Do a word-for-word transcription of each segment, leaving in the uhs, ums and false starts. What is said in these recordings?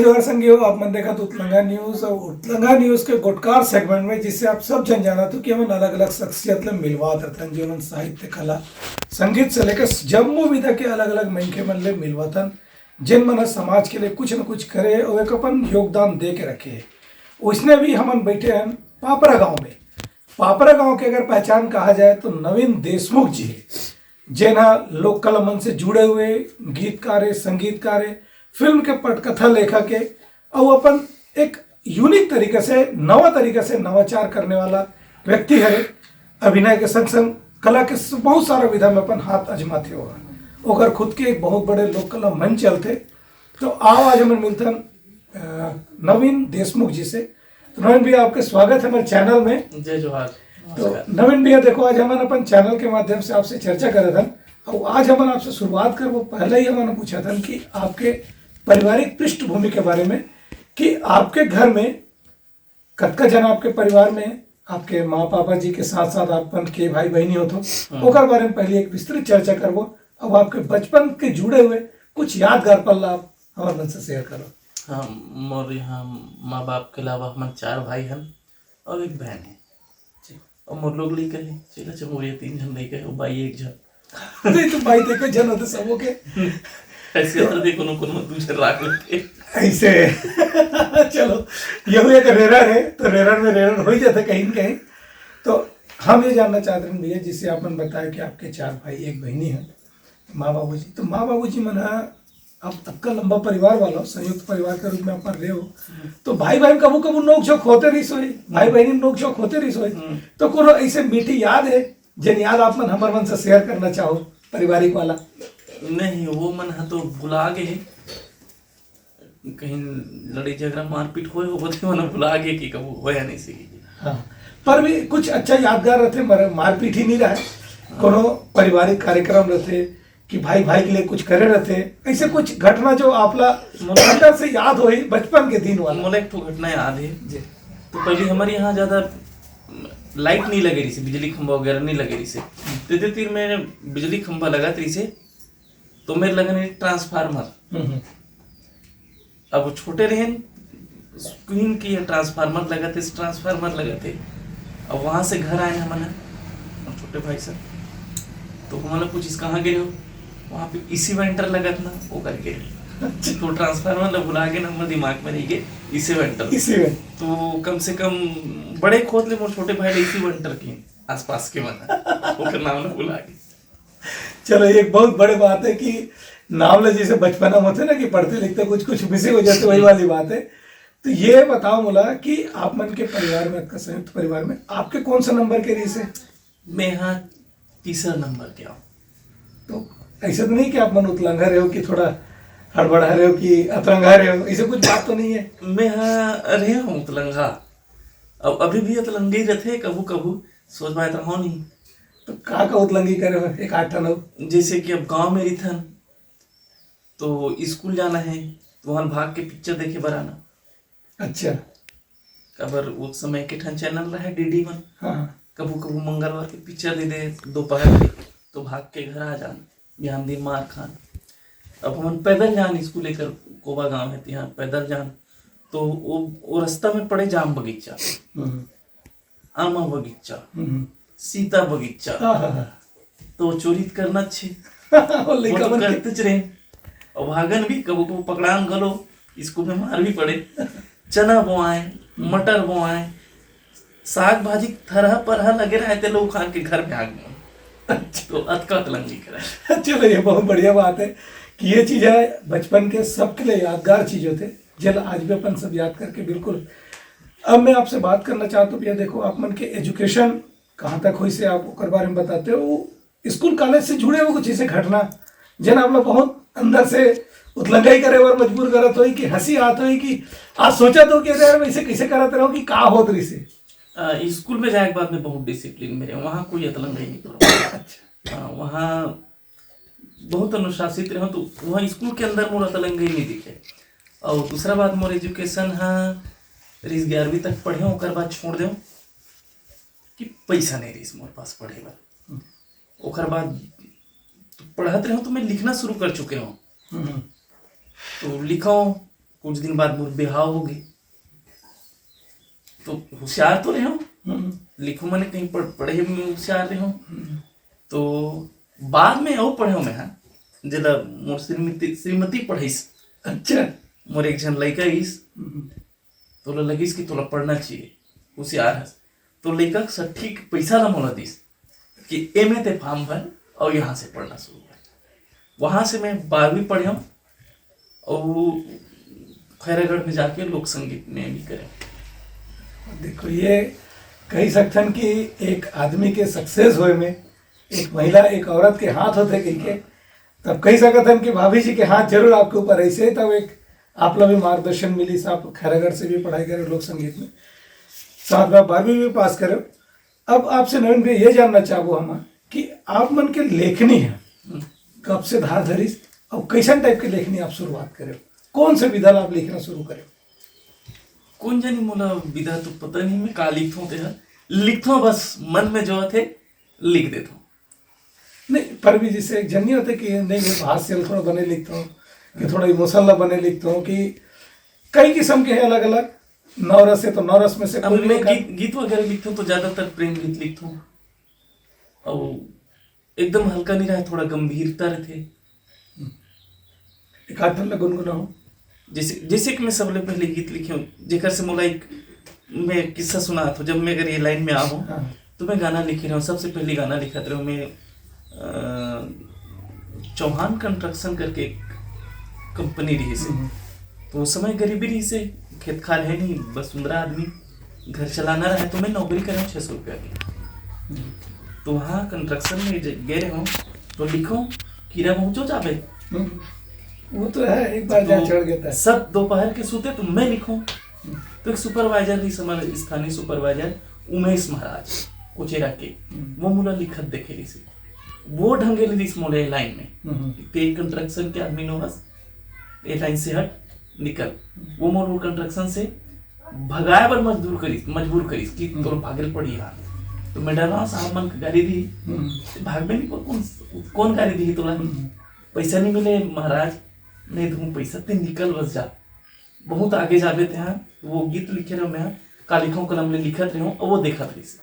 नमस्कार संगियो, आप मन देखत उतलंगा न्यूज। और उतलंगा न्यूज के गोटकार सेगमेंट में, जिससे आप सब झन जानत हो कि हमन अलग-अलग शख्सियत ले मिलवात रथन, जेमन साहित्य, कला, संगीत से लेकर जम्मो विधा के अलग-अलग मनखे मन ले मिलवाथन, जेन मन ह समाज के लिए कुछ न कुछ करे और एक अपन योगदान दे के रखे हे। ओइसने भी हमन बैठे हन पापरा गांव में। पापरा गांव के अगर पहचान कहा जाए तो नवीन देशमुख जी हे, जेन ह लोक कला मंच से जुड़े हुए गीतकार हे, संगीतकार हे, फिल्म के पटकथा लेखक हे, अउ अपन एक यूनिक तरीका से, नवा तरीका से नवाचार करने वाला व्यक्ति हरे। अभिनय के संग संग कला के स-, बहुत सारा विधा में अपन हाथ आजमाथे हो। ओकर खुद के एक बहुत बड़े लोक कला मंच चलथे। तो आओ आज हमन मिलथन, अ, नवीन देशमुख जी से। तो नवीन भैया, आपके स्वागत है हमारे चैनल में। जय जोहार। तो नमस्कार। नवीन भैया, देखो, आज हमन अपन चैनल के माध्यम से आपसे चर्चा करत हन, और आज हमन आपसे शुरुआत करबो। पहले ही हमन पूछत हन कि आपके पारिवारिक पृष्ठभूमि के बारे में, कि आपके घर में कतका जन आपके परिवार में, आपके माँ पापा जी के साथ साथ आप मन के भाई बहिनी होत हो, हम्म। ओकर बारे में पहले एक विस्तृत चर्चा करबो। अब आपके बचपन के जुड़े हुए कुछ यादगार पल आप हमर मन से शेयर करो। हाँ, मोर यहाँ माँ बाप के अलावा हमन चार भाई हन और एक बहन है। जी। और मोर लोग लइका है, चेला चमोरिया तीन झन लइका है, वो बाई एक झन। नहीं तो बाई तो एक झन होते सबो के। ऐसे होते कोनो कोनो दू झन राख लेते। ऐसे। चलो, यहू एक रेरर है, तो रेरर में रेरर हो ही जाता कहीं न कहीं। तो हम ये जानना चाहते हैं भैया, जिससे आप मन बताया कि आपके चार भाई एक बहनी है, माँ बाबूजी, तो माँ बाबूजी मन ह, अब अतका लंबा परिवार वाला, संयुक्त परिवार के रूप में अपन रहे हो, हम्म। तो भाई बहन कभू कभू नोक झोंक होते रहिस होही, भाई बहन में नोक झोंक होते रहिस होही, हम्म। तो कोनो ऐसे मीठी याद है, जेन याद आप मन हमर मन से शेयर करना चाहो, पारिवारिक वाला? नहीं, वो मन ह तो भुला गे हे, कहीं लड़ाई झगड़ा मारपीट होए हो, बोलते मन भुला गे कि कभू होया नहीं सही। हाँ, पर भी कुछ अच्छा यादगार रहते, मर-, मारपीट ही नहीं रहा है, हाँ। कोनो पारिवारिक कार्यक्रम रहते कि भाई भाई के लिए कुछ करे रहते, ऐसे कुछ घटना जो आपला मोला अंदर से याद होही बचपन के दिन वाला? मोला एक ठो घटना याद है। जी। तो पहले हमारे यहाँ ज्यादा लाइट नहीं लगे रहिसे, बिजली खंभा वगैरह नहीं लगे रहिसे। तेदे तीर में बिजली खंभा लगत रहिसे, तो मेरे लगन एक ट्रांसफार्मर। हम्म, हम्म। अब वो छोटे रहेन, स्क्रीन की ये ट्रांसफार्मर लगत हे, ट्रांसफार्मर लगत हे। अब वहाँ से घर आए हमन ह, और छोटे भाई सब, तो हमन पूछिस, "कहाँ गए हो?" "वहाँ पे ईसी वेंटर लगत ना, वो कर गए।" तो ट्रांसफार्मर ला भुला के ना, हमर दिमाग में रह गए ईसी वेंटर। EC vendor. तो कम से कम बड़े खोत ले मोर छोटे भाई ला ईसी वेंटर के आसपास के मन ह, ओकर नाम ला भुला के। चलो, ये एक बहुत बड़े बात है कि नाम ले जैसे बचपना में होते ना कि पढ़ते लिखते कुछ कुछ मिसिंग हो जाते, वही वाली बात है। तो ये बताओ मोला कि आप मन के परिवार में, आपका संयुक्त परिवार में आपके कौन सा नंबर के रहिसे? मैं हाँ तीसरा नंबर के आऊँ। तो ऐसे तो नहीं कि आप मन उतलंघा रहे हो कि थोड़ा हड़बड़ा रहे हो कि अतरंगा रहे हो, ऐसे कुछ बात तो नहीं है? मैं हाँ रहे हूँ उतलंघा, अब अभी भी अतलंघा ही रहते कभू कभू, सोच पाए तो हो नहीं। तो का का उतलंघी करे हो, एक आठ ठन अउ? जैसे कि अब गांव में रहिथन, तो स्कूल जाना है, तो वहाँ भाग के पिक्चर देखे बर आना। अच्छा। काबर उस समय के ठन चैनल रहे डीडी वन। हाँ। कभू कभू मंगलवार के पिक्चर दे दे दोपहर के, तो भाग के घर आ जान, बिहान दिन मार खान। अब हमन पैदल जान स्कूल लेकर, कोबा गांव है तिहाँ पैदल जान, तो वो, वो रास्ता में पड़े जाम बगीचा, हम्म। आमा बगीचा, हम्म। सीता बगीचा। हाँ, हाँ, हाँ। तो चोरी त करना छे। वो लइका वो तो मन के करते च रहे। और भागन भी, कबो कबो पकड़ान गलो, स्कूल में मार भी पड़े। चना बोआए, हम्म। मटर बोआए, साग भाजी थरहा परहा लगे रहे, ते लोग खान के घर में आग में। अच्छा। तो अतका अतलंगी करे। चलो, ये बहुत बढ़िया बात है कि ये चीजें बचपन के सबके लिए यादगार चीज होते, जेला आज भी अपन सब याद करके बिल्कुल। अब मैं आपसे बात करना चाहता हूँ भैया, देखो, आप मन के एजुकेशन कहाँ तक होइसे, आप ओकर बारे में बताते हो। स्कूल कॉलेज से जुड़े हुए कुछ ऐसे घटना, जेन आप लोग बहुत अंदर से उतलंगाई करे बर मजबूर करत होई कि हंसी आत होई कि आज सोचत हो कि अरे यार, वैसे कैसे करत रहो कि का होत रहिसे? अ, स्कूल में जाए के बाद में बहुत डिसिप्लिन में रहे, वहाँ कोई अतलंगाई नहीं करो। अच्छा। हाँ, वहाँ बहुत अनुशासित रहे, तो वहाँ स्कूल के अंदर मोर अतलंगाई नहीं दिखे। और दूसरा बात, मोर एजुकेशन हा रिस ग्यारहवीं तक पढ़े, ओकर बाद छोड़ देव कि पैसा नहीं रहिस मोर पास पढ़े बर। ओकर बाद पढ़त रहे तो मैं लिखना शुरू कर चुके हूँ। हम्म। तो लिखो, कुछ दिन बाद मोर बिहाव हो गे। तो होशियार तो रहे हूँ, हम्म, लिखो मैंने कहीं पढ़, पढ़े में होशियार रहे हूँ। हम्म, तो बाद में अउ पढ़े हूँ मैं, हाँ, जेला मोर श्रीमती श्रीमती पढ़ाइस। अच्छा। मोर एक झन लइका आइस, हम्म, तोला लगिस कि तोला पढ़ना चाहिए, होशियार हस। तो लइका सटीक पैसा ला मोला दिस कि एमे ते फॉर्म भर और यहाँ से पढ़ना शुरू कर। वहाँ से मैं बारहवीं पढ़े हूँ और खैरागढ़ में जाके लोक संगीत में भी करे। देखो, ये कही सकथन कि एक आदमी के सक्सेस होए में एक महिला, एक औरत के हाथ होथे कहिके, तब कही सकत हन कि भाभी जी के हाथ जरूर आपके ऊपर रहिसे, तब एक आप ला भी मार्गदर्शन मिलिस, आप खैरागढ़ से भी पढ़ाई करे लोक संगीत में, साथ में आप बारहवीं भी पास करे। अब आपसे नवीन भैया ये जानना चाहबो हम कि आप मन के लेखनी है हम्म। कब से धार धरिस और कैसन टाइप के लेखनी आप शुरुआत करे, कौन से विधा ला आप लिखना शुरू करे? कौन जानी, मोला विधा तो पता नहीं, मैं का लिखथों तेहा लिखथों, बस मन में जो आथे लिख देथों। नहीं, पर भी जैसे एक जन नहीं होते कि नहीं, मैं हास्य ला थोड़ा बने लिखता हूँ, कि थोड़ा इमोशनल ला बने लिखता हूँ, कि कई किस्म के हैं अलग अलग, नौ रस है तो नौ रस में से अब कोई भी मैं एक आध- गीत गीत वगैरह लिखथों तो ज्यादातर प्रेम गीत लिखथों, और एकदम हल्का नहीं रहे, थोड़ा गंभीरता रहते। एक आध ठन ला गुनगुनाओ। जैसे जैसे कि मैं सबले पहले गीत लिखे हूँ, जेकर से मोला एक मैं किस्सा सुनात हूँ। जब मैं अगर ये लाइन में आ हूँ हाँ। तो मैं गाना लिखे रहूँ, सबसे पहले गाना लिखत रहूँ मैं। अ, चौहान कंस्ट्रक्शन करके एक कंपनी रहिसे। हम्म। तो उस समय गरीबी रहिसे, खेत खार है नहीं, बस उंदरा आदमी, घर चलाना रहे, तो मैं नौकरी करे हूँ छः सौ रुपया की। तो वहाँ कंस्ट्रक्शन में जे- गए रहूँ तो लिखो कीड़ा पहुँचो जाबे। हम्म। वो तो है, एक बार जहाँ तो चढ़ गया था। सब दोपहर के सूते तो मैं लिखूं। तो एक सुपरवाइजर रहिस, हमारे स्थानीय सुपरवाइजर उमेश महाराज कोचेरा के, हम्म। वो मोला लिखत देखे रहिस, वो ढंगे ले दिस मोला ए लाइन में। हम्म। ते कंस्ट्रक्शन के आदमी नो हस, ए लाइन से हट, निकल। वो मोर कंस्ट्रक्शन से भगाए बर मजदूर करिस, मजबूर करिस कि तोर भागे ल पड़ी यार। तो मैं डरा साहब मन गाड़ी दी, हम्म। भागबे नहीं, कौन कौन गाड़ी दी तोला? हम्म। पैसा नहीं मिले महाराज, नहीं दूँ पैसा, ते निकल बस जा। बहुत आगे जाबे ते हाँ। वो गीत लिखे रहे मैं, का लिखो कलम ले लिखत रहे हूँ, वो देखत रहिस।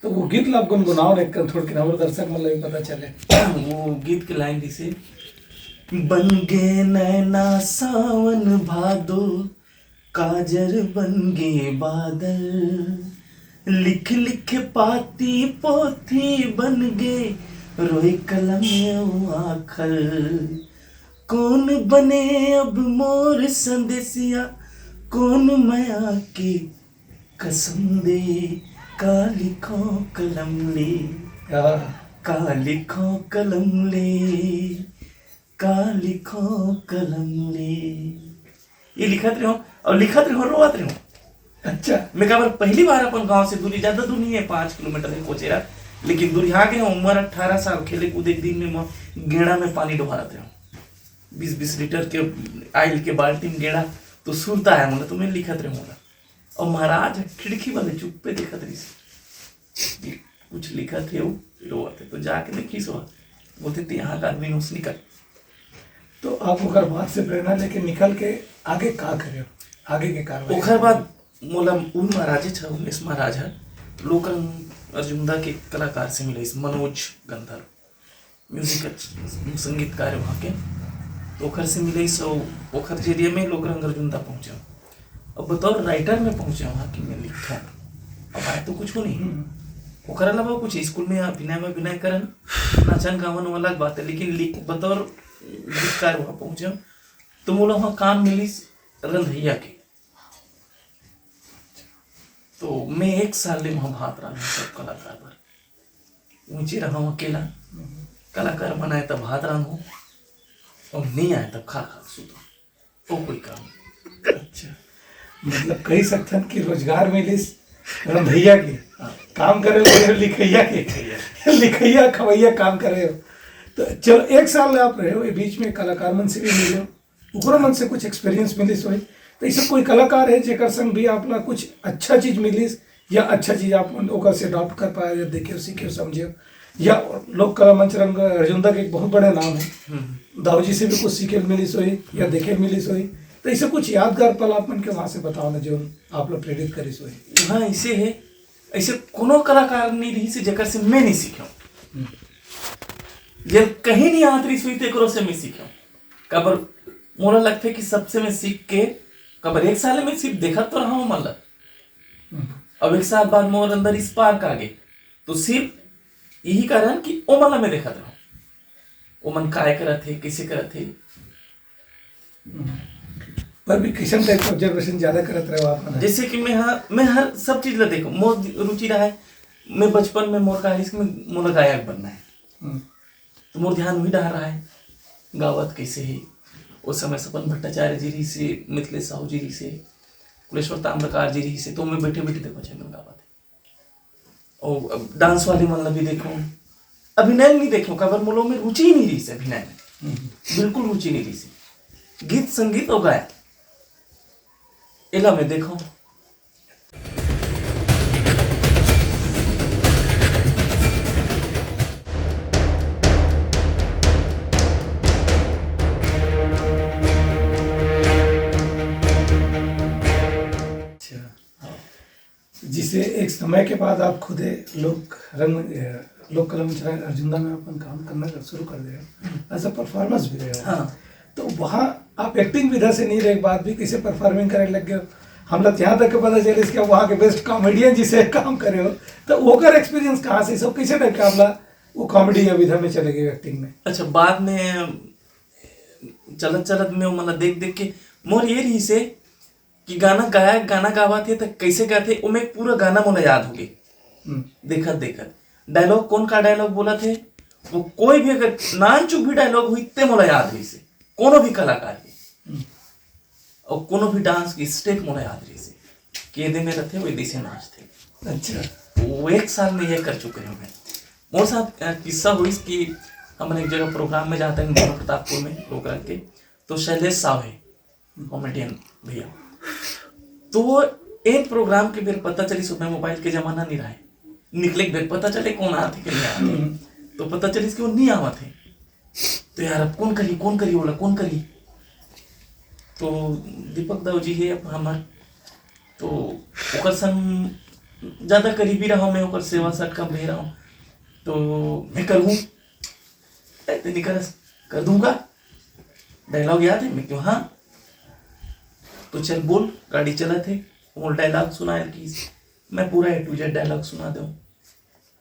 तो वो गीत ला आप गुनगुनाओ ना, एक थोड़ के हमर दर्शक मन ला भी पता चले। वो गीत के लाइन जैसे, बन गे नैना सावन भादो, काजर बन गे बादल, लिख लिख पाती पोथी बन गे, रोए कलम अउ आखर। कौन बने अब मोर संदेसिया, कौन मया के कसम दे, का लिखो कलम ले, हाँ। का लिखो कलम ले, का लिखो कलम ले। ये लिखत रहो और लिखत रहो, रोवत रहो। अच्छा। मैं काबर पहली बार अपन गांव से दूरी, ज्यादा दूर नहीं है, पाँच किलोमीटर है कोचेरा, लेकिन दूरी आ गए, उम्र अठारह साल, खेले कूदे के दिन में मैं गेड़ा में पानी डोहारत रहो, बीस बीस लीटर के आइल के बाल्टी में गेड़ा, तो सुरता है मोला, तो मैं लिखत रहो मोला। और महाराज खिड़की वाले चुप्पे देखत रहिस कि कुछ लिखत हे, वो रोवत हे, तो जाके देखिस वो, बोलते ते यहाँ का आदमी नोस निकल। तो आप ओकर बात से प्रेरणा लेके निकल के आगे का करे हो? आगे के कार्रवाई? ओकर बाद मोला उ महाराजे छ, उमेश महाराज ह, लोकरंग अर्जुंदा के कलाकार से मिलिस, मनोज गंधर्व, म्यूजिक अच्छ-, संगीतकार है वहाँ के। तो ओकर से मिलिस, सो ओकर जरिए में लोकरंग अर्जुंदा पहुँचे। अब बतौर राइटर में पहुँचे वहाँ कि मैं लिखा। अब आए तो कुछ नहीं। हम्म। ओकर अलावा कुछ स्कूल में अभिनय में अभिनय करन, नाचन गावन वाला बात है, लेकिन लिख, बतौर गीतकार वहाँ पहुँचे। तो मोला वहाँ काम मिलिस रंधैया के। तो मैं एक साल ले वहाँ भात रांधूँ सब कलाकार बर। ऊँचे रहूँ अकेला, कलाकार मन आए तब भात रांधूँ, और नहीं आए तब खा खा के सूतूँ। और कोई काम नहीं। अच्छा, मतलब कही सकथन कि रोजगार मिलिस रंधैया के, हाँ। काम करे लगे हो लिखैया के, लिखैया खवैया काम करे हो। तो चलो, एक साल आप रहे हो, ये बीच में कलाकार मन से भी मिले हो, ओकरो मन से कुछ एक्सपीरियंस मिलिस होही। तो ऐसे कोई कलाकार है जेकर संग भी आप ला कुछ अच्छा चीज मिलिस या अच्छा चीज आप ओकर से अडॉप्ट कर पाए या देखे, सीखे, समझे, या लोक कला मंच रंग अर्जुंदा के एक बहुत बड़े नाम है, हम्म। दाऊ जी से भी कुछ सीखे मिलिस होही या देखे मिलिस होही, तो ऐसे कुछ यादगार पल आप मन के वहां से बताओ ना, जो आप लोग प्रेरित करिस होही। हाँ, ऐसे है, ऐसे कोनो कलाकार नहीं रहिस हे जेकर से मैं नहीं सीखे हूँ। हम्म। जे कहीं नहीं आत रहिस होही, तेकरो से मैं सीखे हूँ। काबर मोला लगथे कि सबसे मैं सीख के, काबर एक साल में सिर्फ देखत तो रहा हूँ, मतलब, हम्म। अब एक साल बाद मोर अंदर spark आ गे, तो सिर्फ यही कारण कि ओमन ला मैं देखत रहूं, ओमन काय करत हे, कैसे करत हे। हम्म। पर भी किसन टाइप के ऑब्जर्वेशन ज्यादा करत रहे हो आप, है ना? जैसे कि मैं हर, मैं हर सब चीज ला देखो, मोर रुचि रहा है, मैं बचपन में मोर का इसमें मोला गायक बनना है। हम्म। तो मोर ध्यान वही डहर रहा है, गावत कैसे है। उस समय सपन भट्टाचार्य जी रहिस हे, मिथिलेश साहू जी रहिस हे, कुलेश्वर ताम्रकार जी रहिस हे, तो मैं बैठे बैठे देखो छे मन गावत है। और अब डांस वाले मन ला भी देखो, अभिनय नहीं देखो, काबर मोला में रुचि ही नहीं रहिस हे अभिनय में, हम्म। बिल्कुल रुचि नहीं रहिस हे। गीत संगीत और गायन, एला मैं देखो। अच्छा। हाँ। जिसे एक समय के बाद आप खुदे लोक रंग, अ, लोक कला मंच अर्जुंदा में अपन काम करना शुरू कर दे रहे हो, हम्म। As a performance भी रहे हो। हाँ। तो वहाँ आप एक्टिंग विधा से नहीं रहे, बाद भी कैसे परफॉर्मिंग करे लग गए हो? हमला तो यहाँ तक के पता चले इसके वहाँ के बेस्ट कॉमेडियन जिसे काम करे हो, तो ओकर एक्सपीरियंस कहाँ से, सब कैसे टाइप के आपला वो कॉमेडी या विधा में चले गए एक्टिंग में? अच्छा, बाद में चलत चलत में वो मतलब देख देख के मोर ये रहिस हे कि गाना गायक गाना गावत हे त कैसे गाथे, ओमे पूरा गाना मोला याद हो गे। हम्म। देखत देखत डायलॉग, कौन का डायलॉग बोलत हे, वो कोई भी अगर नान चुक भी डायलॉग हुई ते मोला याद रहिस हे, कोनो भी कलाकार के। हम्म। और कोनो भी डांस के स्टेप मोला याद रहिस हे, के दे में रथे, वो दिसे नाचथे। अच्छा। वो एक साल में ये कर चुके हैं मैं। मोर साथ, अ, किस्सा हुई कि हमन एक जगह प्रोग्राम में जाते हैं, दोनों प्रतापपुर में लोक रंग के, तो शैलेश साव है, कॉमेडियन भैया। तो वो एक प्रोग्राम के बेर पता चलिस, समय मोबाइल के जमाना नहीं रहा है, निकले के बेर पता चले कौन आत हे कि नहीं आत हे। हम्म। तो पता चलिस कि वो नहीं आवत हे। तो यार, अब कौन करी, कौन करी, बोला, कौन करी? तो दीपक दाऊ जी हे अब हमार, तो ओकर संग ज्यादा करीबी रहा, मैं ओकर सेवा सटका में रहा हूँ, तो मैं करूँ, "ए, ते नहीं करस, कर दूंगा, डायलॉग याद है?" मैं क्यों, "हाँ।" "तो चल बोल, गाड़ी चलत हे।" वो डायलॉग सुनाए कि मैं पूरा ए टू जेड डायलॉग सुना दूँ।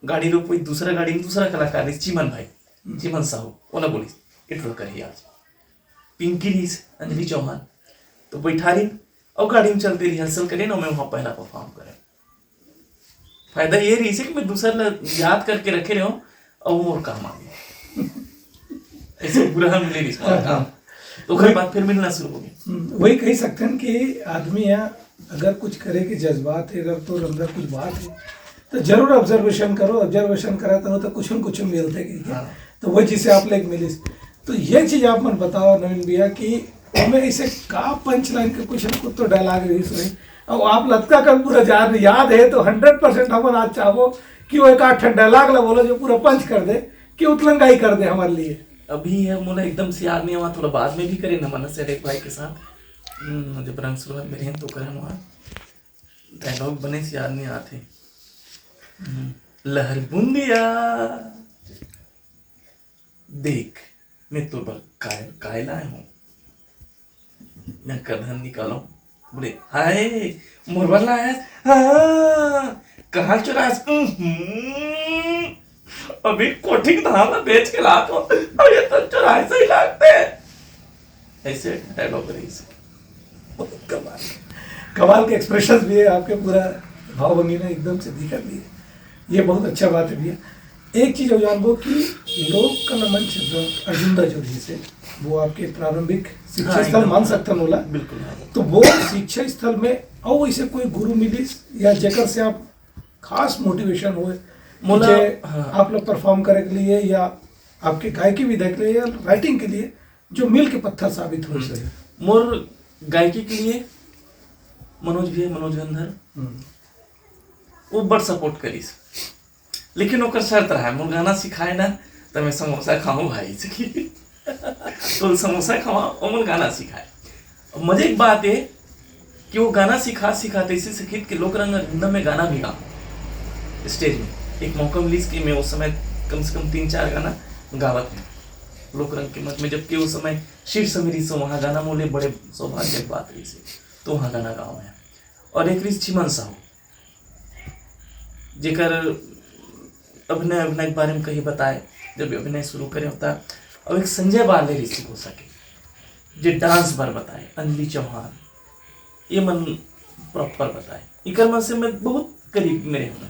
गाड़ी रोकवाई, दूसरा गाड़ी में दूसरा कलाकार रहिस, चिमन भाई, हम्म। चिमन साहू, ओला बोलिस, "ए टूरा करही आज।" पिंकी रहिस, अंजलि चौहान, तो बैठारिन, और गाड़ी में चलते रिहर्सल करेन, और मैं वहाँ पहला परफॉर्म करें। फायदा ये रहिस कि मैं दूसर ला याद करके रखे रहे हूँ, और वो मोर काम आ गया। ऐसे बुरा हम ले रहिस मोर काम। तो ओकर बाद फिर मिलना शुरू हो गया। हम्म, वही कही सकते हैं कि आदमी यहाँ अगर कुछ करे के जज्बात है, अगर तो अंदर कुछ बात है, तो जरूर ऑब्जर्वेशन करो, ऑब्जर्वेशन करा करो, तो कुछ न कुछ मिलते कही के। हाँ। तो वो चीज से आप लोग मिलिस। तो ये चीज आप मन बताओ नवीन भैया कि हमें इसे का पंच लाइन के कुछ न कुछ तो डायलॉग रहिस होही। अब आप लतका कर पूरा जान याद है, तो हंड्रेड परसेंट हमन आज चाहबो कि वो एक आध ठन डायलॉग ला बोलो, जो पूरा पंच कर दे, कि उतलंगाई कर दे हमारे लिए। अभी है मोला एकदम से याद नहीं आवा, थोड़ा बाद में भी करे ना मनस यार एक भाई के साथ। हम्म, जब रंग शुरुआत में रहेन तो करन वहाँ डायलॉग बने से याद नहीं आते। हम्म, लहर बूंदिया, देख, मैं तो बर काय, काय लाए हूँ। मैं करधन निकालो, बोले, "हाय, मोर बर लाए हस? हाँ, कहाँ चुरास? उहुं, अभी कोठी के धान ला बेच के लात हो, अभी तो चुराए सही लागते।" ऐसे डायलॉग रहिस। बहुत कमाल, कमाल के एक्सप्रेशंस भी है आपके, पूरा भाव भंगिमा एकदम से दिखत भी है। ये बहुत अच्छा बात है भैया। एक चीज और जानबो कि लोक कला मंच जो अर्जुंदा जो रहिस हे, वो आपके प्रारंभिक शिक्षा हाँ, स्थल एकदम। मान सकथन ओला। बिल्कुल, हाँ। तो वो शिक्षा स्थल में और ऐसे कोई गुरु मिलिस या जेकर से आप खास मोटिवेशन होए, मोला, जे हाँ। आप लोग परफॉर्म करे के लिए या आपके गायकी विधा के लिए या राइटिंग के लिए जो मील के पत्थर साबित हो हम्म। सके? मोर गायकी के लिए मनोज भैया, मनोज गंधर, हम्म। वो बड़ सपोर्ट करिस, लेकिन ओकर शर्त रहा, मोर गाना सिखाए ना, त मैं समोसा खाऊं भाई। तो समोसा खावा, ओमन गाना सिखाए। अब मजे एक बात ये कि वो गाना सिखा सिखा तैसे सिखित कि लोक रंग धुंधा में गाना भी गाओ स्टेज में। एक मौका मिलिस कि मैं उस समय कम से कम तीन चार गाना गावत हूँ लोक रंग के मंच में, जबकि उस समय शीर्ष में रहिस, वहाँ गाना मोले बड़े सौभाग्य के बात रहिस, तो वहाँ गाना गाओ है। और एक रहिस चिमन साहू, जेकर अभिनय, अभिनय के बारे में कहीं बताए, जब अभिनय शुरू करे होता। और एक संजय बाले रहिस गोसा के, जे डांस बर बताए, अनिली चौहान, ये मन प्रॉपर बताए। इकर मन से मैं बहुत करीब मेरे होना।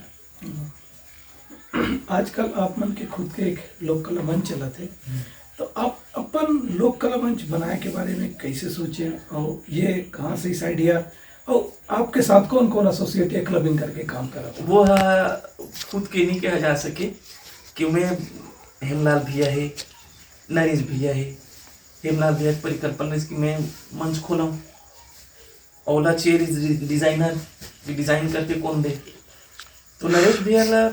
आजकल आप मन के खुद के एक लोक कला मंच चलत हे, तो आप अपन लोक कला मंच बनाए के बारे में कैसे सोचे और ये कहाँ से इस आइडिया, और आपके साथ कौन कौन एसोसिएट या क्लबिंग करके काम करत हे? वो ह खुद के नहीं कहा जा सके कि मैं हेमलाल भैया है, नरेश भैया है। हेमलाल भैया की परिकल्पना रहिस कि मैं मंच खोलूँ, ओला चाहिए डिजाइनर, कि डिजाइन करके कौन दे। तो नरेश भैया ला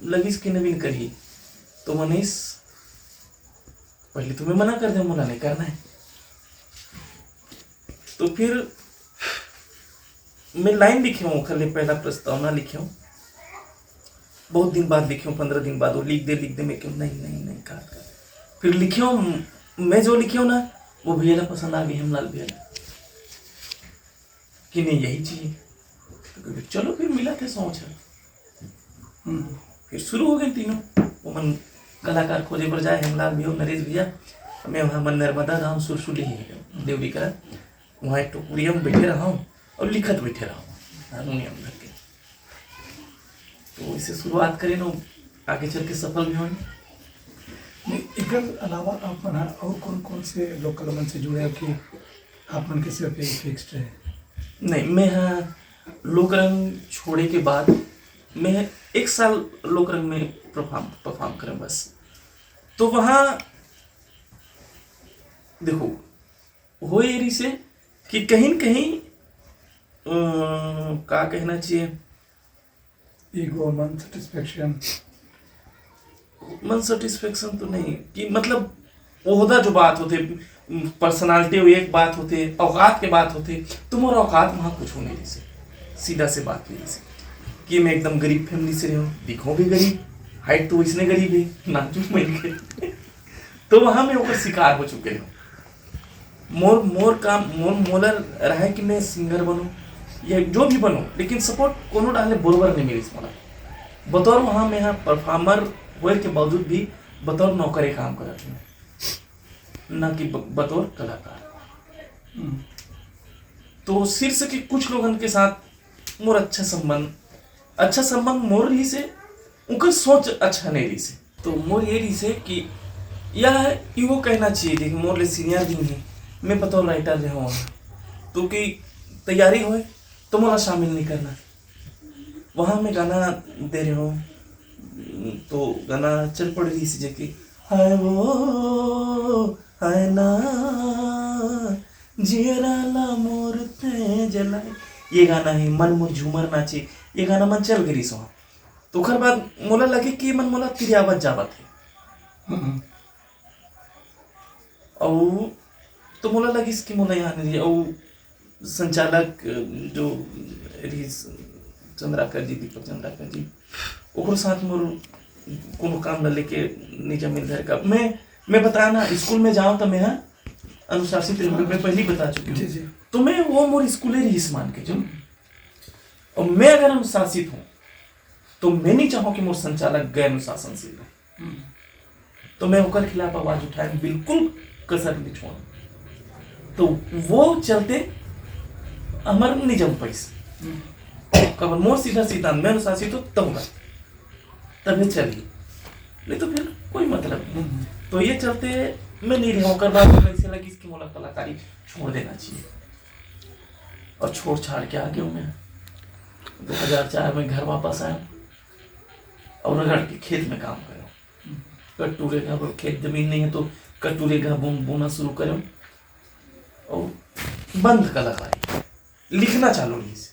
लगिस कि नवीन करही, तो मनीष पहले तुम्हें मना कर दे, मना नहीं करना है। तो फिर मैं लाइन लिखे हूँ, ओखर ले पहला प्रस्तावना लिखे हूँ, बहुत दिन बाद लिखे हूँ, पंद्रह दिन बाद वो लिख दे, लिख दे, मैं क्यों नहीं, नहीं, नहीं, काट, काट। फिर लिखे हूँ, मैं जो लिखे हूँ ना, वो भैया ला पसंद आ गई, हेमलाल भैया ला, कि नहीं, यही चाहिए। तो कहे, चलो फिर मिला थे सोच है। हम्म, फिर शुरू हो गए तीनों, वो मन कलाकार खोजे बर जाए, हेमलाल भैया, नरेश भैया, मैं वहाँ मन नर्मदा धाम सुरसुली ही है, देवरी कला, वहाँ एक टो कुड़िया में बैठे रहा हूँ और लिखत बैठे रहा हूँ हारमोनियम धर के। तो इसे शुरुआत करें ना, आगे चल के सफल भी होंगे। नहीं, एकर अलावा आप मन ह और कौन कौन से लोक कला मंच से जुड़े हो कि आप मन के सिर्फ यही फिक्स्ड है? नहीं, मैं ह लोक रंग छोड़े के बाद मैं एक साल लोक रंग में परफॉर्म परफॉर्म करें बस। तो वहाँ देखो, हो ये रहिसे कि कहीं न कहीं अ, का कहना चाहिए, ईगो, मन सेटिस्फेक्शन। मन सेटिस्फेक्शन तो नहीं, कि मतलब ओहदा जो बात होते, पर्सनालिटी एक बात होते, औकात के बात होते, तो मोर औकात वहाँ कुछ नहीं रहिसे। सीधा से बात नहीं रहिसे कि मैं एकदम गरीब फैमिली से रहे हूँ, दिखो भी गरीब, हाइट तो इसने गरीब है, नाजुक मिल के तो वहाँ मैं ओकर शिकार हो चुके हूँ। मोर मोर काम मोर मोला रहे कि मैं सिंगर बनूँ या जो भी बनूँ, लेकिन सपोर्ट कोनो डाले बरोबर नहीं मिलिस मोला। बतौर वहाँ मैं यहाँ परफॉर्मर होए के बावजूद भी बतौर नौकरे काम करत हूँ, ना कि ब- बतौर कलाकार। तो शीर्ष के कुछ लोगन के साथ मोर अच्छा संबंध, अच्छा संबंध मोर रहिसे, उनकर सोच अच्छा नहीं रहिसे। तो मोर ये रहिसे कि यह ईगो कहना चाहिए, देख मोर ले सीनियर भी है, मैं बतौर राइटर रहे हूँ, तो कि तैयारी होए तो मोला शामिल नहीं करना। वहाँ मैं गाना दे रहे हूँ, तो गाना चल पड़ रही सी जगह, हाय वो हाय ना, जियरा ला मोर ते जलाए, ये गाना है, मन मोर झूमर नाचे, ये गाना मन चल गई सो। तो ओकर बाद मोला लगे कि मन मोला तिरियावत जावत है। हम्म। अउ तो मोला लगिस कि मोला यहाँ नहीं, अउ संचालक जो रहिस चंद्राकर जी, दीपक चंद्राकर जी, ओकरो साथ मोर कोनो काम ला लेके नहीं जमीन धर का। मैं मैं बताया ना, स्कूल में जाओ तो मैं हाँ अनुशासित रहूँ, मैं पहले ही बता चुकी जी हूँ। जी। तो मैं वो मोर स्कूल ही रहिस मान के चलो। और मैं अगर अनुशासित हूँ तो मैं नहीं चाहूँ कि मोर संचालक गैर अनुशासनशील रहे। हम्म। तो मैं ओकर खिलाफ आवाज उठाए, बिल्कुल कसर नहीं छोड़। तो वो चलते हमार नहीं जम पाइस। कब मोर सीधा सीधा मैं अनुशासित हो तब बात, तभी चली, नहीं तो फिर कोई मतलब नहीं। तो ये चलते मैं नहीं रहा। ओकर बाद ऐसे लगी कि मोला कलाकारी छोड़ देना चाहिए, और छोड़ छाड़ के आ गया मैं। दो हज़ार चार में घर वापस आया और रगड़ के खेत में काम करो। कटूरे का, अब खेत जमीन नहीं है तो कटूरे का बोन बोना शुरू करो और बंद कलाकारी, लिखना चालू नहीं से।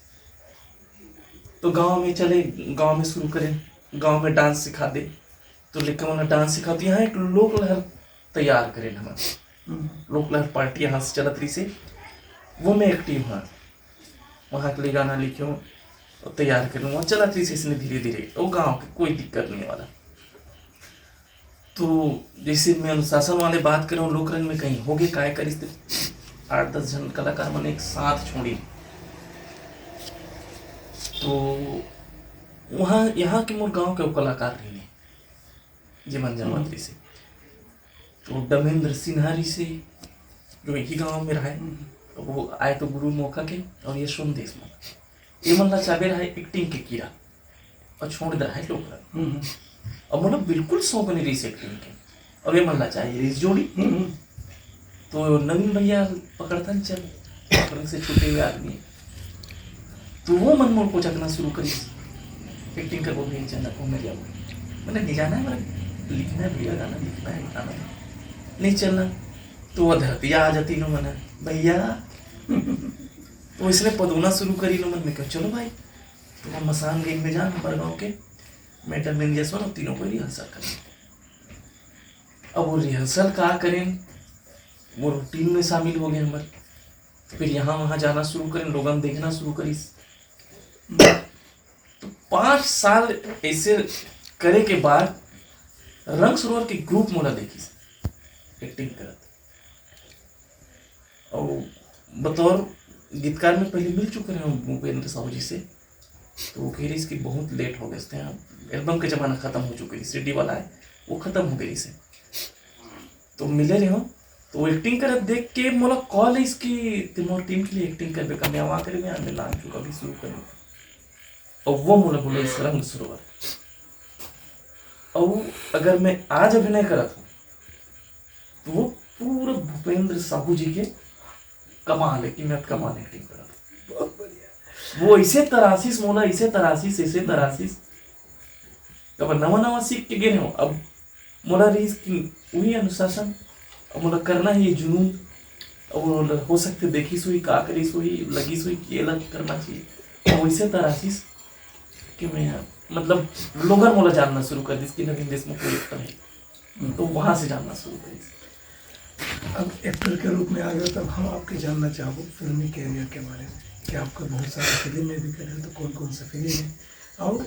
तो गांव में चले, गांव में शुरू करें, गांव में डांस सिखा दे। तो लेकिन उन्हें डांस सिखा तो यहाँ एक लोक लहर तैयार करें हमारे। लोकलहर पार्टी यहाँ से चलत रहिसे, वो में एक्टिव हँव। वहाँ के लिए गाना लिखे हँव और तैयार करे हँव, चलत रहिसे इसने धीरे धीरे, वो गाँव के कोई दिक्कत नहीं वाला। तो जैसे मैं अनुशासन वाले बात करे हँव, लोकरंग में कहीं होगे काय करिस ते आठ दस झन कलाकार मन एक साथ छोड़ी। तो वहाँ यहाँ के मोर गाँव के वो कलाकार रहिन, जेमन जमत रहिसे। तो डमेंद्र सिन्हा रहिसे, जो एक ही गाँव में रहय, वो आय तो गुरु मोखा के और यशवंत देशमुख। ये मन ला चाबे रहय एक्टिंग के कीरा और छोड़ दे रहय लोकरंग। और मतलब बिल्कुल शौक नहीं रहिस एक्टिंग के, और ये मन ला चाहिए रहिस जोड़ी। तो नवीन भैया पकड़थन चल, लोकरंग से छूटे हुए आदमी। तो वो मन मोर कोचकना शुरू करिस, एक्टिंग करबो भैया, चलना को मेरे आओ। मैंने नहीं जाना है, मैंने लिखना है भैया, गाना लिखना है, गाना है। नहीं चलना। तो वो धरतिया आ जाती नो मन, भैया। तो इसने पदोना शुरू करी नो मन में, कहा चलो भाई। तो हम मसान गई में जान, हमारे गाँव के मैटर में जसवन, तीनों को रिहर्सल करें। अब वो रिहर्सल का करें, वो रूटीन में शामिल हो गए हमारे। फिर यहाँ वहाँ जाना शुरू करें, लोगन देखना शुरू करिस। तो पाँच साल ऐसे करे के बाद रंग सरोवर के ग्रुप मोला देखिस एक्टिंग करत। और बतौर गीतकार में पहले मिल चुके रहे हूँ भूपेंद्र साहू जी से, तो वो कह रही कि बहुत लेट हो गए थे, एल्बम के जमाना खत्म हो चुके, सीडी वाला है, वो खत्म हो गई से। तो मिले रहे हूँ, तो वो एक्टिंग करत देख के मोला कॉल है इसकी, ते मोर टीम के लिए एक्टिंग करबे का, मैं वहाँ करे में आने लान चुका भी शुरू करूँ। और वो मोला बोले इस रंग सरोवर, और अगर मैं आज अभिनय करत हूँ तो वो पूरा भूपेंद्र साहू जी के कमाल है, कीमत कमाल एक्टिंग करत। बहुत बढ़िया। वो ऐसे तरासीस मोला, ऐसे तरासीस, ऐसे तरासीस। तब नवा नवा सीख के गे हूँ। अब मोला रहीस कि वही अनुशासन, अब मोला करना है ये जुनून। अब वो ल-, हो सकथे देखिस होही, का करिस होही, लगिस होही कि ये ला करना चाहिए। तो वैसे तरासीस कि मैं, मतलब, लोगन मोला जानना शुरू कर दिस कि नवीन देशमुख कोई एक्टर है। तो वहाँ से जानना शुरू करिस। अब एक्टर के रूप में आ गए, तब हम आपके जानना चाहबो फिल्मी कैरियर के बारे में, कि आपका बहुत सारा फिल्म में भी करे हो, तो कौन कौन सा फिल्म है और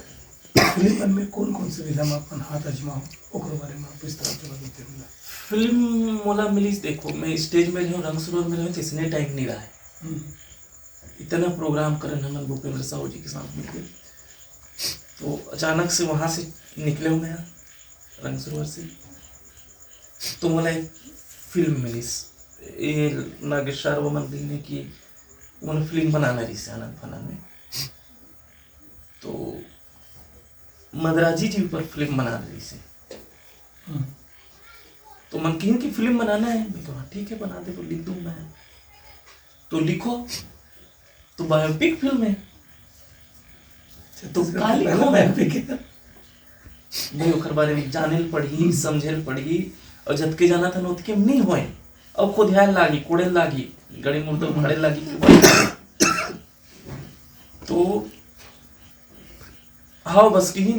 फिल्म में कौन कौन से विधा में अपन हाथ आजमाओ, ओकरो बारे में आप विस्तार से बताते हमरा। फिल्म मोला मिलिस, देखो, मैं स्टेज में रहूँ, रंग सरोवर में रहूँ, तो इसने टाइम नहीं रहा है। हम्म। इतना प्रोग्राम करन हमन भूपेंद्र साहू जी के साथ मिलके, तो अचानक से वहाँ से निकले हुए हैं रंग सरोवर से, तो मोला एक फिल्म मिलिस, ये नागेश शारवा मन दिन ने कि उन्हें फिल्म बनाना रही से आनंद फानंद में, तो मदराजी जी ऊपर फिल्म बना रही से। हम्म। तो मन कहीं की फिल्म बनाना है, मैं कहा ठीक है, बना दे, तो लिख दूँ मैं। तो लिखो, तो बायोपिक फिल्म है। तो छत्तीसगढ़ का के लिखो पहला मैं? बायोपिक है। नहीं, ओकर बारे में जाने ल पड़ही, समझे ल पड़ही, और जतके जाना था ओतके में नहीं होए, अब खुद ध्यान लागी, कोड़े लागी, गड़ी मुर्दा उखाड़े लागी। तो हाँ, बस कहीं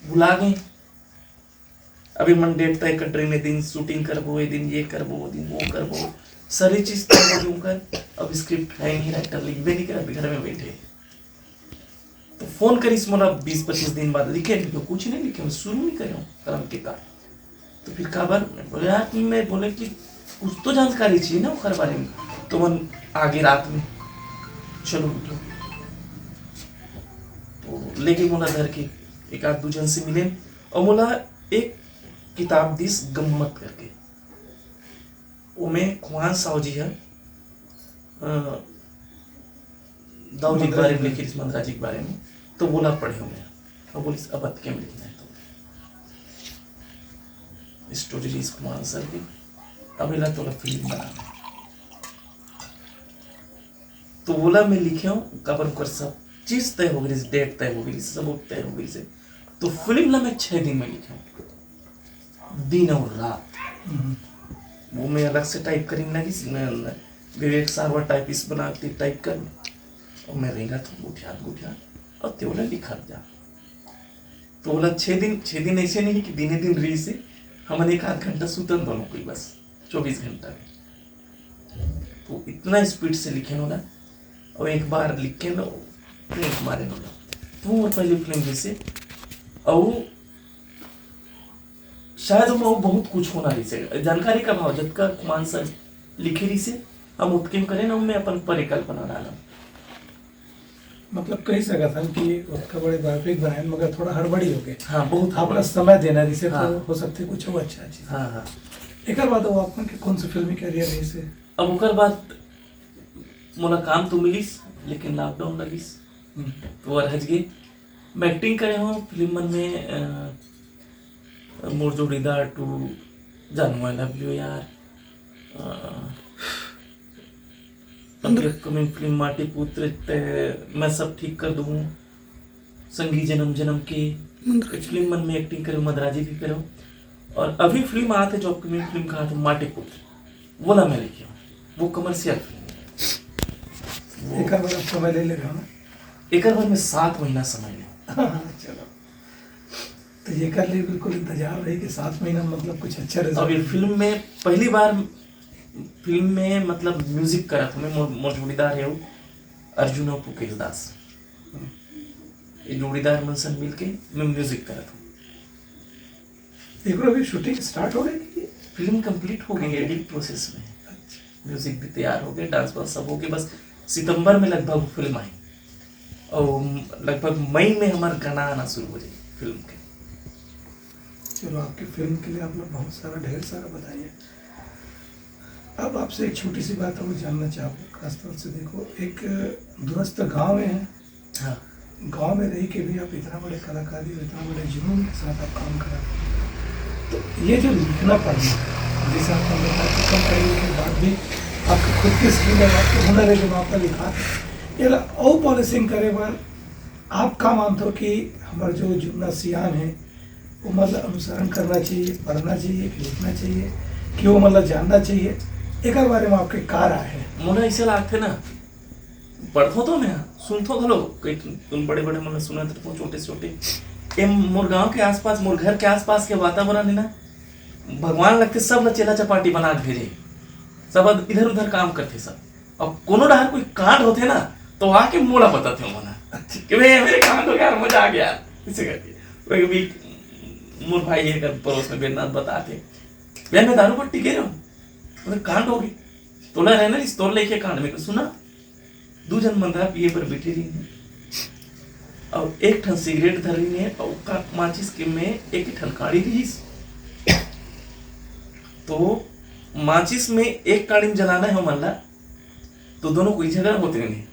भुला गए। अभी मन डेट तय कर रहे, दिन शूटिंग करबो, ये दिन ये करबो, वो दिन वो करबो, सारी चीज तय हो गई उनका। अब स्क्रिप्ट है नहीं, राइटर लिखबे नहीं करे, अभी घर में बैठे। तो फोन करिस मोला बीस पच्चीस दिन बाद, लिखे नहीं तो कुछ नहीं लिखे, मैं शुरू नहीं करे हूँ कलम के काम। तो फिर काबर मैं बोले, यार, कि मैं बोले कि कुछ तो जानकारी चाहिए ना ओकर बारे में। तो मन आगे रात में, चलो उठो, तो लेके मोला धर के एक आध दू जन से मिले और मोला एक किताब दिस गम्मत करके, ओमे खुमान साहू जी ह, अ, दाऊ जी के बारे में लिखिस, मंदरा जी के बारे में, तो बोला पढ़े हूँ मैं। और बोलिस, "अब अतके में लिखना है तो।" स्टोरी लिखिस खुमान सर की, "अब एला तोला फिल्म बनाना है।" तो बोला, "मैं लिखे हूँ, काबर ओकर सब चीज तय हो गई, डेट तय हो गई, सब तय हो गई से।" तो फिल्म ला मैं छह दिन में लिखे हूँ, दिन और रात। हम्म। वो मैं अलग से टाइप करीन लगिस, न, न, विवेक सारवा टाइपिस्ट बना के टाइप कर, और मैं रेंगत हूँ गुठियात गुठियात, और ते ओला लिखत जा। तो बोला, छह दिन, छह दिन ऐसे नहीं कि दिने दिन रही से, हमन एक आध घंटा सुतन दोनों कोई बस, चौबीस घंटा में। तो इतना स्पीड से लिखे न ओला, अउ एक बार लिख के न, प्रिंट मारे न ओला। तो मोर पहली फिल्म जैसे, अउ शायद ओमा बहुत कुछ होना रहिसे, जानकारी का भाव जतका खुमान सर लिखे रहिसे, हम ओतके म करेन, ओमे अपन परिकल्पना डालन। मतलब कही सकत हन कि ओतका बड़े बायोपिक बनाएन, मगर थोड़ा हड़बड़ी हो गए। हाँ, बहुत आपला हड़बड़ी। समय देना रहिसे तो हाँ। हो सकथे कुछ अउ अच्छा चीज। हाँ, हाँ। एकर बाद वो आपन के कौन से फिल्मी करियर रहिसे? अब ओकर बाद मोला काम तो मिलिस, लेकिन लॉकडाउन लगिस, हम्म। तो वो रह गए। मैं एक्टिंग करे हूँ फिल्म मन में, अ, मोर जोड़ीदार टू, जानू आई लव यू यार, अ, अभी अपकमिंग फिल्म माटी पुत्र, ते मैं सब ठीक कर दूँ, संगी जन्म जन्म के, मंदराजी। फिल्म मन में एक्टिंग करे, मदराजी भी करे। और अभी फिल्म आत है, जो अपकमिंग फिल्म का आत है माटी पुत्र, वोला मैं लिखे हूँ, वो कमर्शियल फिल्म है। वो एकर बर आप समय ले ले रहे हो ना? एकर बर मैं सात महीना समय ले। चलो, तो एकर लिए बिल्कुल इंतजार रही कि सात महीना में मतलब कुछ अच्छा अब ये रिजल्ट। फिल्म में पहली बार फिल्म में मतलब म्यूजिक करत हूँ मैं, मोर, मोर जोड़ीदार है वो अर्जुन और पुकेश दास, ये जोड़ीदार मन संग मिलके मैं म्यूजिक करत हूँ। एकरो अभी शूटिंग स्टार्ट हो गई कि? फिल्म कंप्लीट हो गई है, एडिट प्रोसेस में है। अच्छा। म्यूजिक भी तैयार हो गए, डांस वांस सब हो गए, बस सितंबर में लगभग फिल्म आई और लगभग मई में हमार गाना आना शुरू हो जाए फिल्म के। चलो, आपके फिल्म के लिए आप लोग बहुत सारा, ढेर सारा बताइए। अब आपसे एक छोटी सी बात हम जानना चाहूँगा, खासतौर से देखो, एक दूरस्थ गांव में है, हाँ। गांव में रह के भी आप इतना बड़े कलाकारी और इतना बड़े जुनून के साथ आप काम करा, तो ये जो लिखना पढ़ना, जैसे आपने बताया कि कम पढ़े लिखे के बाद भी आपके खुद के स्किल है, आपके हुनर है, जो आपका लिखा, ये अउ पॉलिशिंग करे बर आप का मानते हो कि हमारे जो जुन्ना सियान है, वो मतलब अनुसरण करना चाहिए, पढ़ना चाहिए, लिखना चाहिए, कि वो मतलब जानना चाहिए? एक बारे में आपके का राय है? मोला ऐसे लागथे ना, पढ़थो तो मैं, सुनथो घलो, कई ठन बड़े-बड़े मन ल सुनत रहिथों, छोटे से छोटे। ए मोर गांव के आसपास, मोर घर के आसपास के वातावरण है ना, भगवान लगथे सब ल चेला चपाटी बना के भेजे, सब इधर उधर काम करथे सब। अब कोनो डहर कोई कांड होथे ना, तो आके मोला बताथे ओमन ह। अच्छा। कि भाई, मेरे कांड हो गया यार, मजा आ गया यार, इसे करके। वही भी मोर भाई है कर पड़ोस में बेरनाथ बताथे, "यार, मैं दारू पट्टी गे रहा हूँ, मतलब कांड हो गई, तोला रहना नहीं, तोर लेके कांड।" में सुना, दू झन मंदा पिए बर बैठे रही, और एक ठन सिगरेट धर रही है, और का माचिस के में एक ही ठन काड़ी रहीस। तो माचिस में एक काड़ी में जलाना है हमन ला, तो दोनों कोई झगड़ा होते नहीं।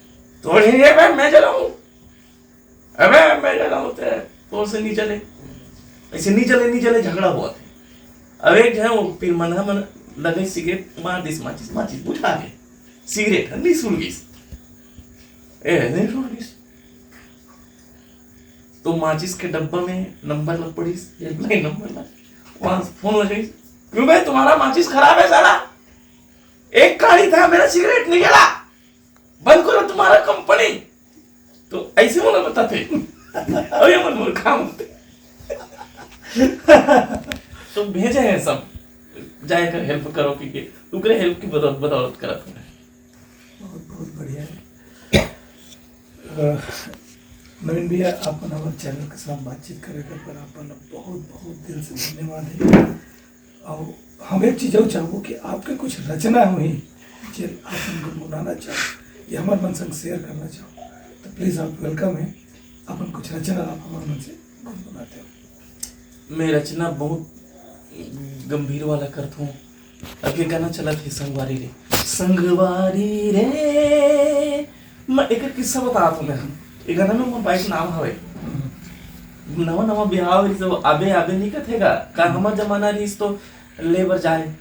तो "अरे, ये मैं, मैं जलाऊं, अबे मैं जलाऊं ते, तोर से नहीं चले, ऐसे नहीं चले, नहीं चले", झगड़ा हुआ थे। अब एक जो है वो फिर मन मन लगे सिगरेट मार दिस, माचिस, माचिस बुझा गए, सिगरेट नहीं सुलगिस, ए नहीं सुलगिस। तो माचिस के डब्बा में नंबर लग पड़िस, हेल्पलाइन नंबर लग, वहां से फोन लगाइस, "क्यों भाई, तुम्हारा माचिस खराब है साला, एक काड़ी था, मेरा सिगरेट नहीं जला, बंद करो तुम्हारा कंपनी।" तो ऐसे मोला बताथे। अरे मन मोर काम होथे। तो भेजे हैं सब, जाए कर हेल्प करो, क्योंकि ओकरे हेल्प की बदौलत, बदौलत करत हूँ। बहुत बहुत बढ़िया है। अ, नवीन भैया, आप मन हमारे चैनल के साथ बातचीत करे कर पर आप मन बहुत बहुत दिल से धन्यवाद है। और हम एक चीज और चाहबो कि आपके कुछ रचना हुई, जे आप मन गुनगुनाना चाहो या हमारे मन संग शेयर करना चाहो, तो प्लीज आप वेलकम है, अपन कुछ रचना आप हमारे मन से गुनगुनाते हो। मैं रचना बहुत गंभीर वाला करत हूँ। अब ये गाना चलत है, संगवारी रे, संगवारी रे, मैं एक किस्सा बतात हूँ मैं। ये गाना में मोर बाइक नाम हवे। नवा नवा बिहाव रहिस, तो आबे आबे नहीं कथे गा। का हमर जमाना रहिस तो ले बर जाए,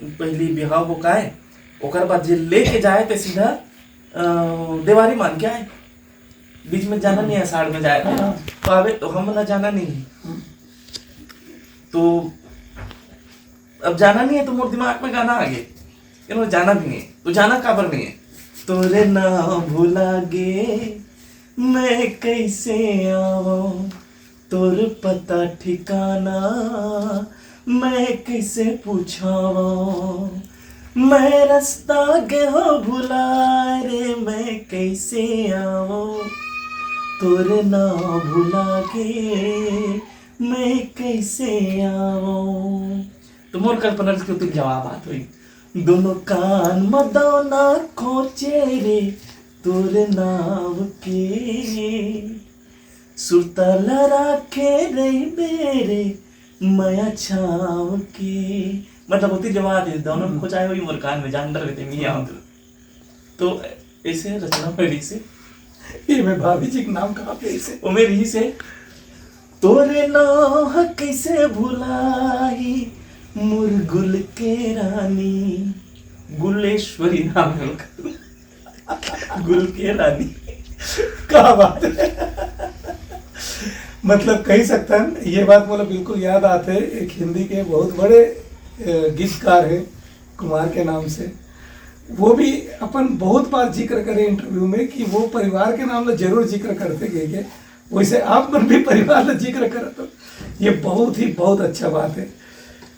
पहली बिहाव हो काए, ओकर बाद जे लेके जाए ते सीधा, अ, देवारी मान के आए, बीच में जाना नहीं है, साइड में जाए। हाँ। तो आबे तो हम ना जाना नहीं है। हम्म। तो अब जाना नहीं है तो मोर दिमाग में गाना आ गए, कि मोर जाना भी नहीं है। तो जाना काबर नहीं है? तोरे ना भुला गे, मैं कैसे आवो, तोर पता ठिकाना मैं कैसे पूछावो, मैं रस्ता गे हो भुला रे, मैं कैसे आवो तोर नाव भुला के, मैं कैसे आवो। तो मोर कल्पना के उत्तर जवाब आत होई। दोनों कान म दौना खोचे रे तोर नाव के, सुरता लड़ा के रहिबे रे मया छाव के। मतलब होती जवाब आत हे, दोनों खोचाए होई मोर कान में, जान डर गए थे मिया। तो ऐसे रचना में रहिसे। ये मैं भाभी जी के नाम कहाँ पे ऐसे? वो में रहिसे, तोरे नाव ह कैसे भुलाई मुरगुल के रानी, गुलेश्वरी नाम है उनका। गुल के रानी। क्या बात है। मतलब कही सकथन, ये बात मोला बिल्कुल याद आते, एक हिंदी के बहुत बड़े अ, गीतकार है कुमार के नाम से, वो भी अपन बहुत बार जिक्र करे इंटरव्यू में कि वो परिवार के नाम ला जरूर जिक्र करते गए के, वैसे आप मन भी परिवार ला जिक्र करत हो। ये बहुत ही बहुत अच्छा बात है।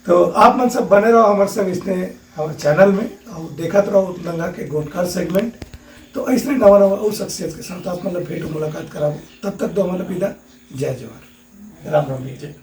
तो आप मन सब बने रहो हमारे सब इसने हमारे चैनल में और देखत रहो नंगा के गोटकार सेगमेंट। तो ऐसने नवा नवा और शख्सियत के साथ आप मतलब भेंट मुलाकात कराबो। तब तक दो हमारा विदा। जय जोहार, राम राम। जय।